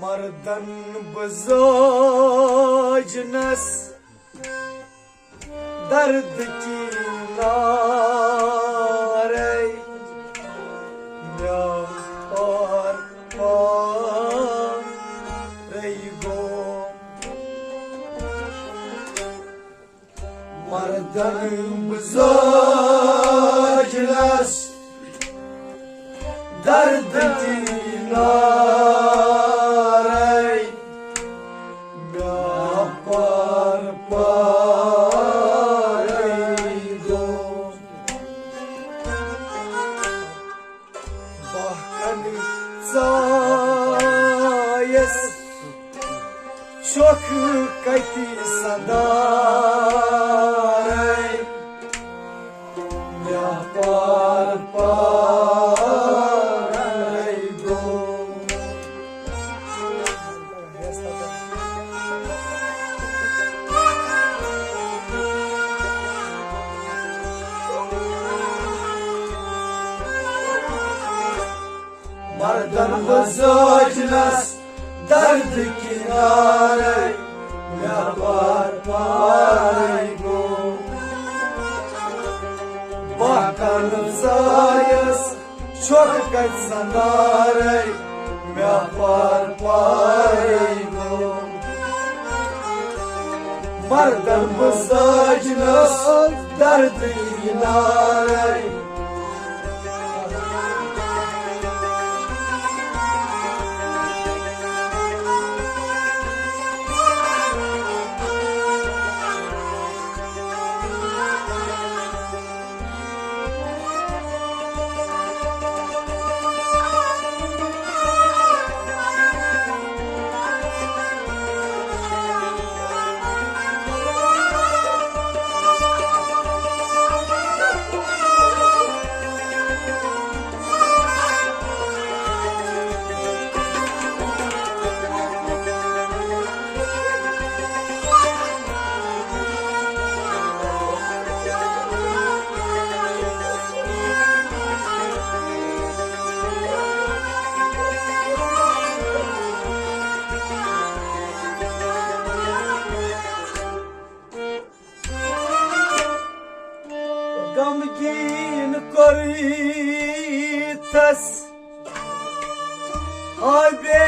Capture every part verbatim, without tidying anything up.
مردن بہٕ زاجنس درد کی نارے، مےٚ پار پارے گوٚو۔ مردن بہٕ زاجنس درد کی نارے، مےٚ پار پارے گوٚو۔ بہکن ژایس چھۄکھ کتہِ سندارے، مےٚ پار پارے گوٚو۔ مردن بہٕ زاجنس درد کنارے، مےٚ پار پارے گوٚو۔ بہکن ژایس چھۄکھ کتہِ سندارے، مےٚ پار پارے گوٚو۔ مردن بہٕ زاجنس درد کنارے۔ غمگیٖن کوٚرُتھس آبے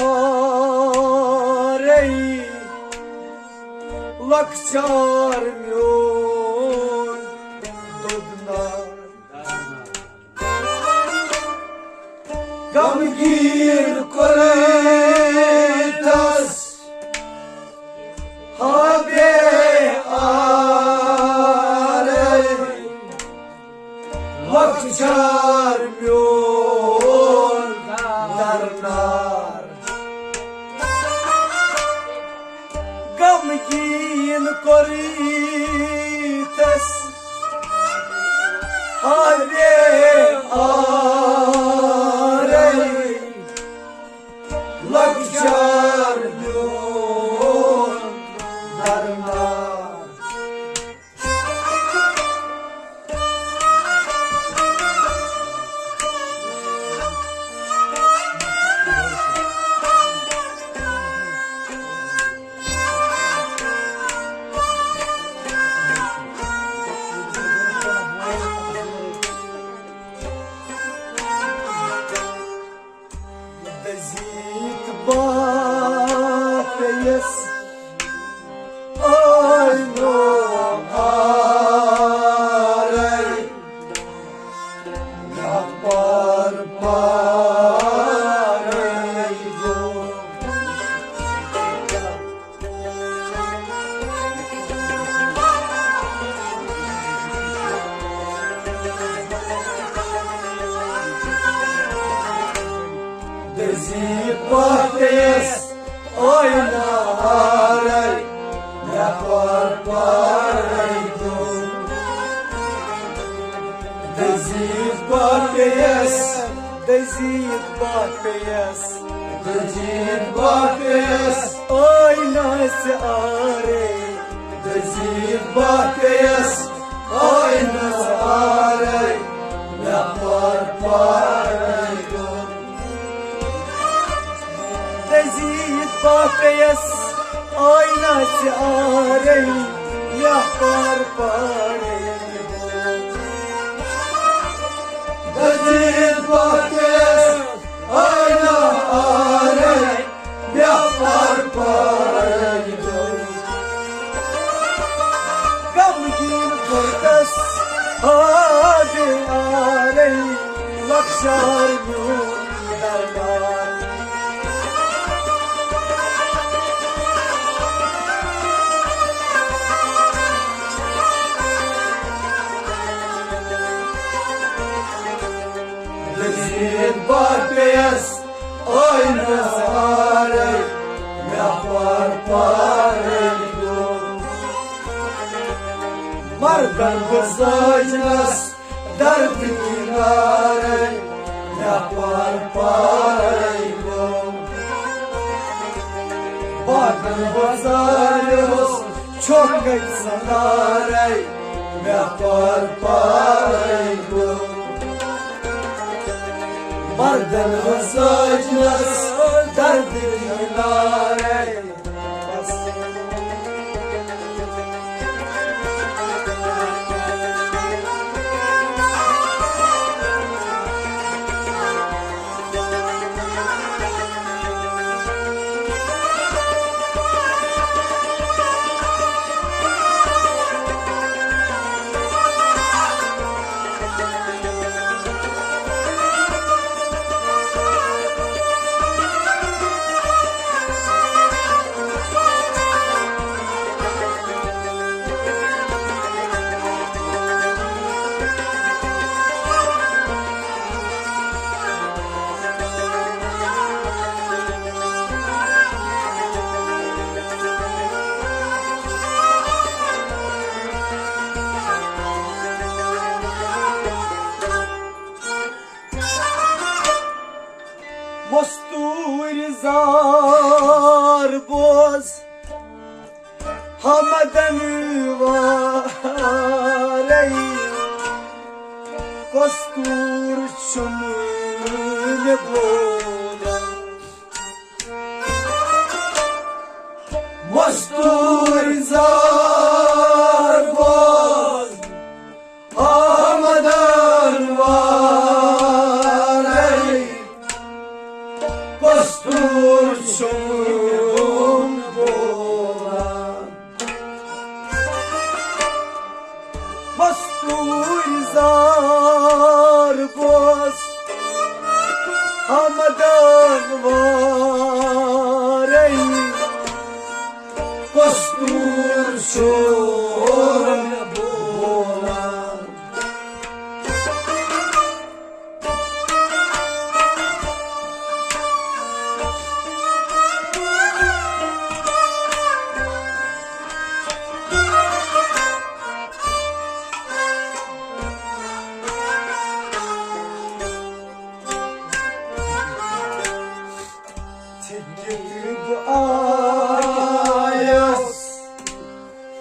آرے، لۄکچار میون دوٚدنار۔ غمگیٖن کوٚرُتھس آبے آرے، لۄکچار میون درنار۔ غمگیٖن کوٚرُتھس آبے آرے، لۄکچار میون درنار۔ دٔزیٖتھ باپیس آے نو آرے، مےٚ پار پارے گوٚو۔ دٔزیٖتھ پاپیس آے نارے، مےٚ پار پارے گوٚو۔ دٔزیٖتھ پاپیس، دٔزیٖتھ پاپیس، دٔزیٖتھ پاپیس آے نہٕ ژےٚ آرے۔ دٔزیٖتھ پاپیس آے نہٕ ژےٚ آرے، مےٚ پار پارے گوٚو۔ یزید باقیس آینہ ژِ آرے، یا پار پارے۔ یزید باقیس آینہ آرے، یا پار پارے۔ غمگین بُرکس ہادے آرے، لۄکچار میون دربار۔ یزید باقیس آینہ آرے، مےٚ پار پارے گوٚو۔ مردن بہٕ زٲجنس درد کنارے، مےٚ پار پارے گوٚو۔ باغن بہٕ زٲجنس چھۄکھ گٔے ژھنارے، مےٚ پار پارے گوٚو۔ مردن بہٕ زٲجنس درد کنارے۔ مستوٗرۍ زار بوز حمدن وارے، کستوٗر چھُم نہٕ بولان۔ مستوٗرۍ زار بوز حمدن وارے، کستوٗر چھُم بولان۔ مستوٗرۍ زار بوز حمدن وارے، کستوٗر چھُم بولان۔ ژھیٚنِتھ بہٕ آیس،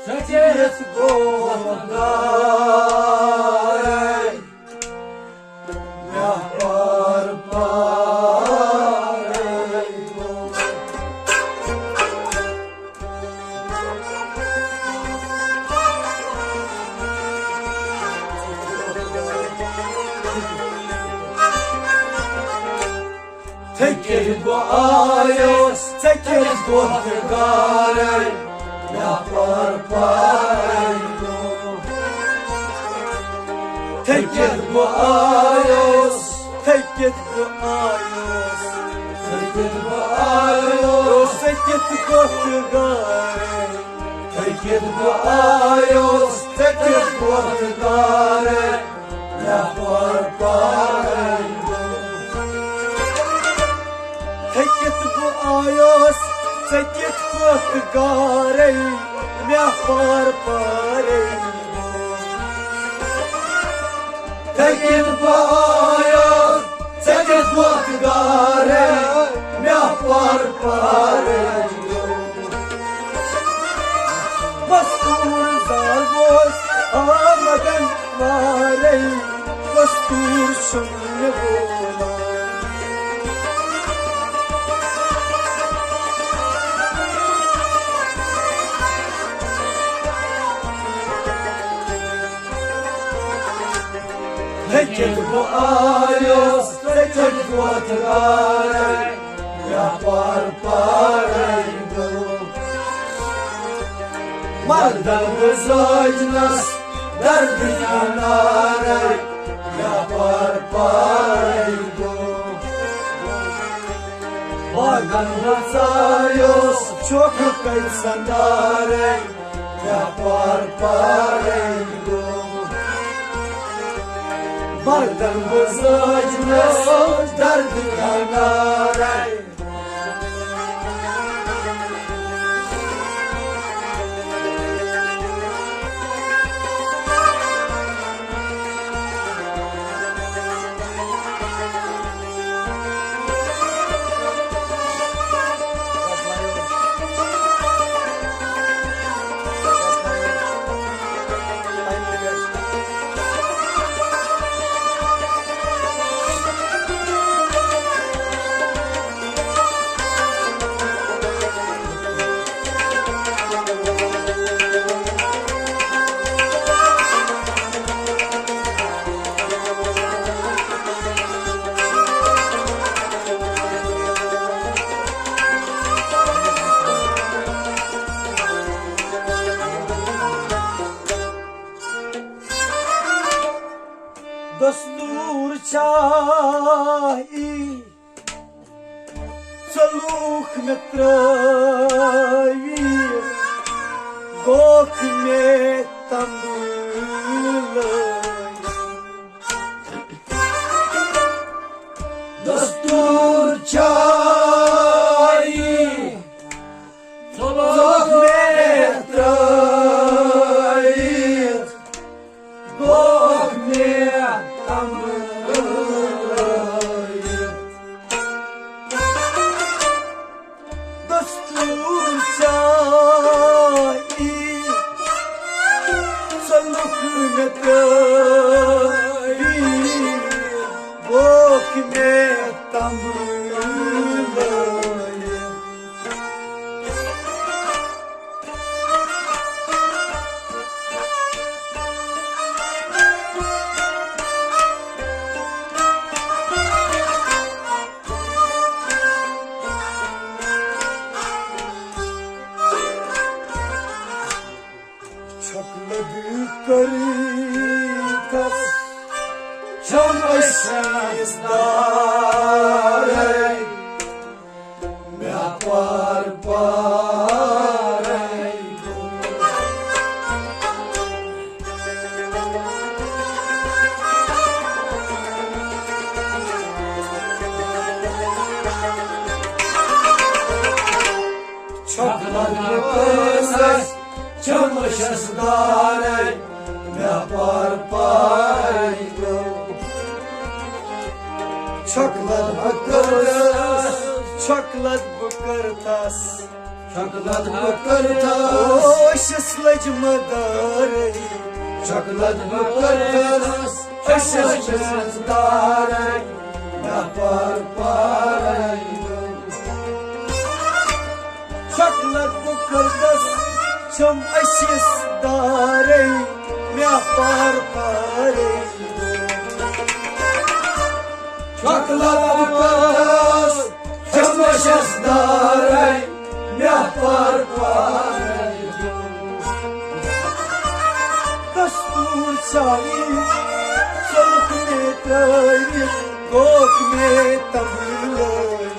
ژھیٚنِتھ گوٚو دارے، مےٚ پار پارے گوٚو۔ تھٔکِتھ بہٕ آیوس، ژےٚ کِتھ گوٚتھ گارے، مےٚ پار پارے گوٚو۔ تھٔکِتھ بہٕ آیوس، تھٔکِتھ بہٕ آیوس، تھٔکِتھ بہٕ آیوس، ژےٚ کِتھ گوٚتھ گارے۔ تھٔکِتھ بہٕ آیوس، ژےٚ کِتھ گوٚتھ گارے، مےٚ پار پارے گوٚو۔ تھٔکِتھ بہٕ آیوس، ژےٚ کِتھ گوٚتھ گارے، مےٚ پار پارے گوٚو۔ تھٔکِتھ بہٕ آیوس، ژےٚ کِتھ گوٚتھ گارے، مےٚ پار پارے گوٚو۔ مستوٗر زال بوز آمدن وارے، کستوٗر چھُم نہٕ بولان۔ آیوس ژےٚ چھَکھ وۄتھ گارے، یپار پارے گوٚو۔ مردن بہٕ زٲجنس دردِ انارے، یپار پارے گوٚو۔ باغن بہٕ ژایوس چھوکھ کتہِ سندارے، یپار پارے گوٚو۔ مردن بہٕ زٲجنس دردِ انارے۔ دستور چھا یی، ژٕ لوٗکھ مےٚ ترٛٲوِتھ، گوکھ مےٚ تمبہٕ لٲوِتھ۔ دستور چھا یی، ژٕ لوٗکھ مےٚ ترٛٲوِتھ، گوکھ مےٚ تمبہٕ لٲوِتھ۔ دستور چھا یی، ژٕ لوٗکھ مےٚ ترٛٲوِتھ، گوکھ مےٚ تمبہٕ لٲوِتھ۔ چھۄکہٕ لد کٔرتھس چھم أسۍ دارے، مےٚ پار پارے گوٚو۔ چھۄکہٕ لد کٔرتھس چھم أسۍ دارے، مےٚ پار پارے گوٚو۔ چھۄکہٕ لد بہٕ کٔرتھس، چھۄکہٕ لد بہٕ کٔرتھس، چھۄکہٕ لد بہٕ کٔرتھس۔ اوسُس لٔجمہٕ دارے۔ چھۄکہٕ لد بہٕ کٔرتھس، أسۍ ٲسۍ دارے، مےٚ پار پارے گوٚو۔ چھۄکہٕ لد بہٕ کٔرتھس، چھم أسِس دارے، مےٚ پار پارے۔ چھۄکہٕ لد بہٕ کٔرتھس، چھم أسِس دارے، مےٚ پار پارے۔ دستور چھا یی، ژٕ لوٗکھ مےٚ ترٛٲوِتھ، گوکھ مےٚ تمبہٕ لٲوِتھ۔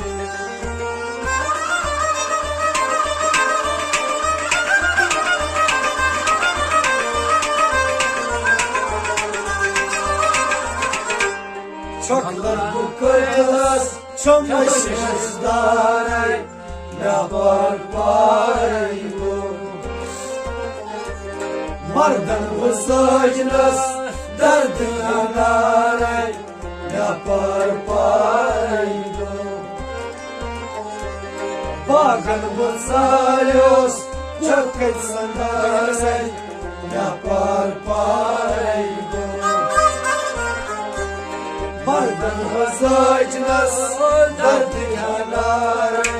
چھۄکہٕ لد بہٕ کٔرتھس، چھم أسِس دارے، مےٚ پار پارے گوٚو۔ مردن بہٕ زٲجنس دردِ انارے، مےٚ پار پارے گوٚو۔ باغن بہٕ ژایوس چھۄکہٕ سندارے، مےٚ پار پارے گوٚو۔ مردن بہٕ زٲجنس دردِ انارے۔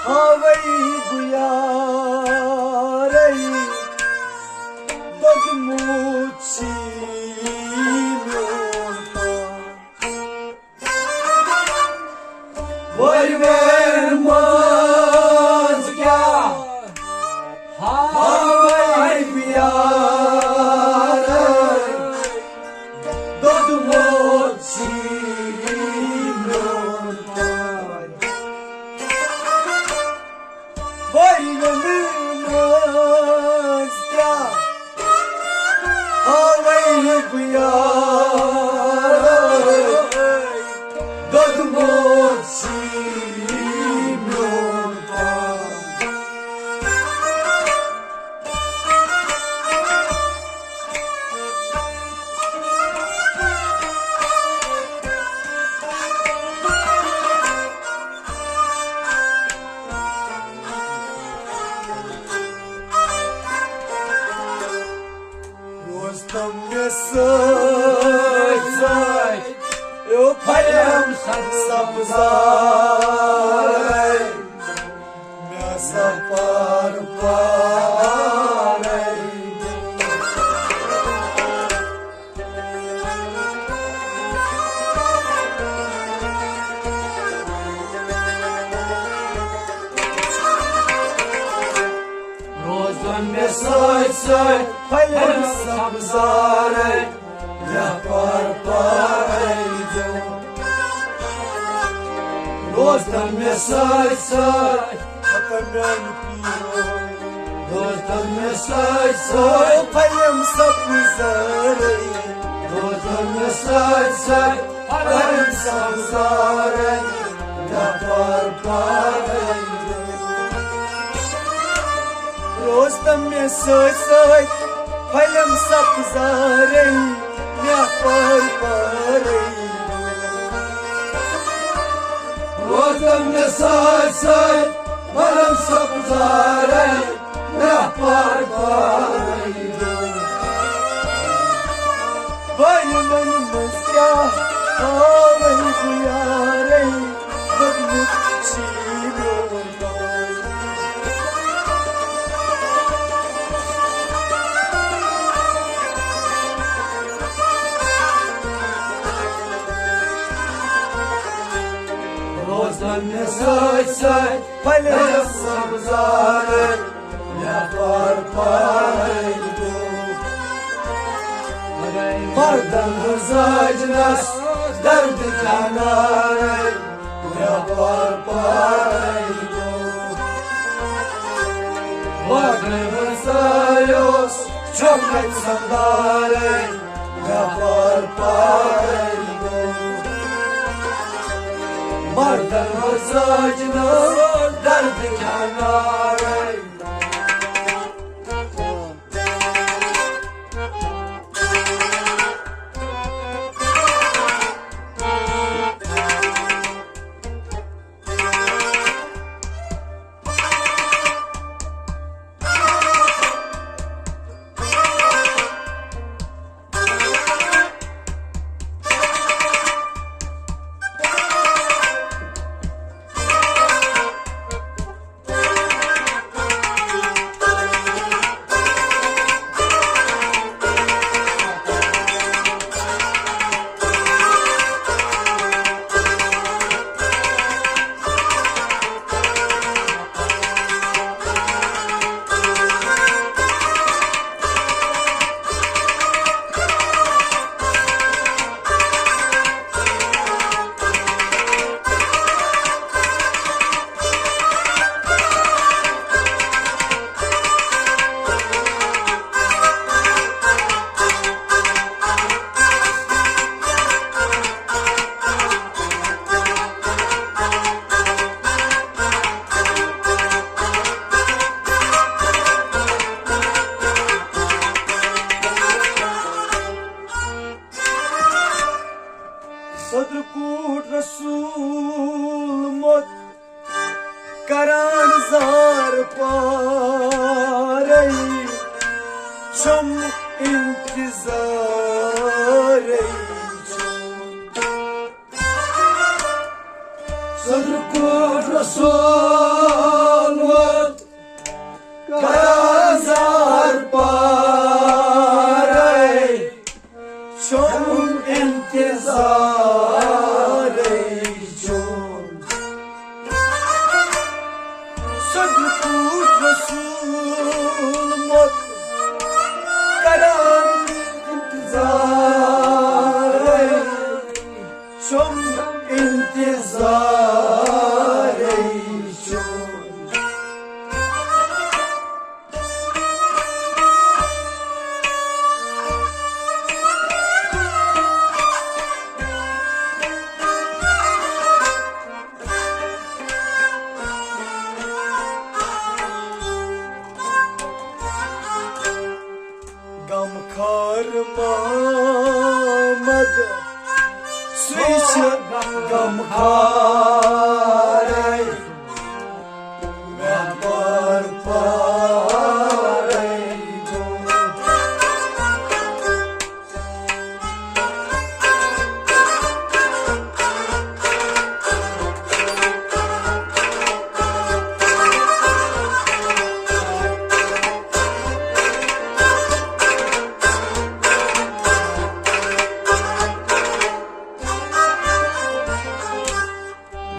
آوے بہٕ یارے، دوٚدمُت چھی میون پان۔ وٲرۍ وٲرۍ منٛز کیٛاہ ہاوے بہٕ یارے، دوٚدمُت چھی میون پان۔ وٲرۍ وٲرۍ منٛز کیٛاہ ہاوے بہٕ یارے، دوٚدمُت چھی میون پان۔ روز تم مےٚ سۭتۍ سۭتۍ، یو پھلٮ۪م سبزارے، مےٚ سفر پارے۔ روزن مےٚ سۭتۍ سۭتۍ پھلٮ۪ن سبزارے، یپار پارے دیُن۔ روزن مےٚ سۭتۍ سۭتۍ ختم میانہِ پیٖرو۔ روزن مےٚ سۭتۍ سۭتۍ پھلٮ۪م سبزارے۔ روزن مےٚ سۭتۍ سۭتۍ پھلٮ۪م سبزارے، یپار پارے دیُن۔ روز تم مےٚ سۭتۍ سۭتۍ پھلٮ۪م سبزارے، مےٚ پار پارے۔ روز تم مےٚ سۭتۍ سۭتۍ پھلٮ۪م سبزارے، مےٚ پار پارے۔ وٲرۍ وٲرۍ منٛز کیٛاہ ہاوے بہٕ یارے، دوٚدمُت چھی میون پان۔ روزن مےٚ سۭتۍ سۭتۍ پھلٮ۪م سبزارے، یپار پارے دیُن۔ مردن ہٕنٛز زٲجنس درد کنارے، یپار پارے دیُن۔ واگن ہٕنٛز زٲج اوس چھۄکھ سردارے، یپار پارے دیُن۔ مردن ہٕنٛز زٲجنس درد کنارے۔ صدر کوٹ رسول مت کران زار پارے، چھم انتظارے چھم۔ صدر کوٹ رسول صدقُک رسول مۄت کران انتظارے، چھُم انتظارے چھُم۔ غمخوار محمد، سُے چھُ غمخوارے، مےٚ پار پارے گوٚو۔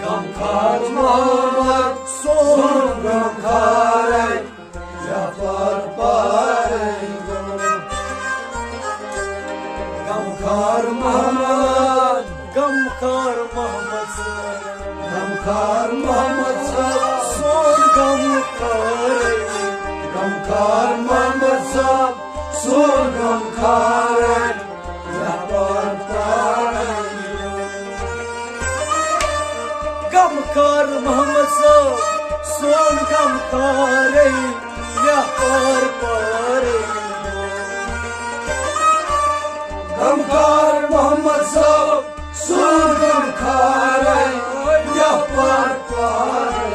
غمخوار محمد، سون غمخوارے، یپار پارے گوٚو۔ غمخوار محمد، غمخوار محمد صٲب، غمخوار محمد صٲب، سون غمخوارے۔ غمخوار محمد صٲب، سون غمخوارے، یپار پارے۔ غمخوار محمد صٲب، سون غمخوارے، یپار پارے۔ غمخوار محمد صٲب، سون غمخوارے، یپار پارے۔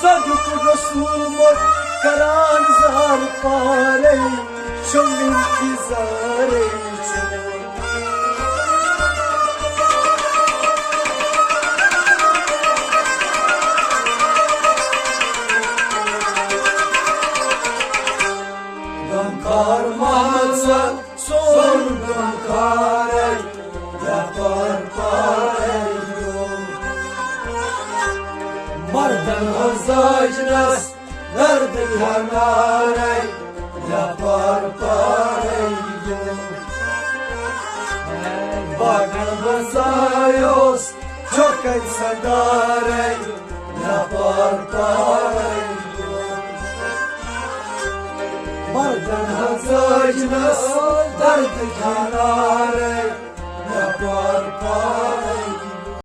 صدقُک رسول مۄت کران اظہار پارے، چھُم انتظارے چھُم۔ غمخوار محمد صٲب، سون غمخوارے، یپار پارے گوٚو۔ مردن ہنٛز زاج نس درد ہنارے، یپار پارے گوٚو۔ باغن منٛز آیوس چھۄکن سندارے، یپار پارے گوٚو۔ مردن ہنٛز زاج نس درد ہنارے،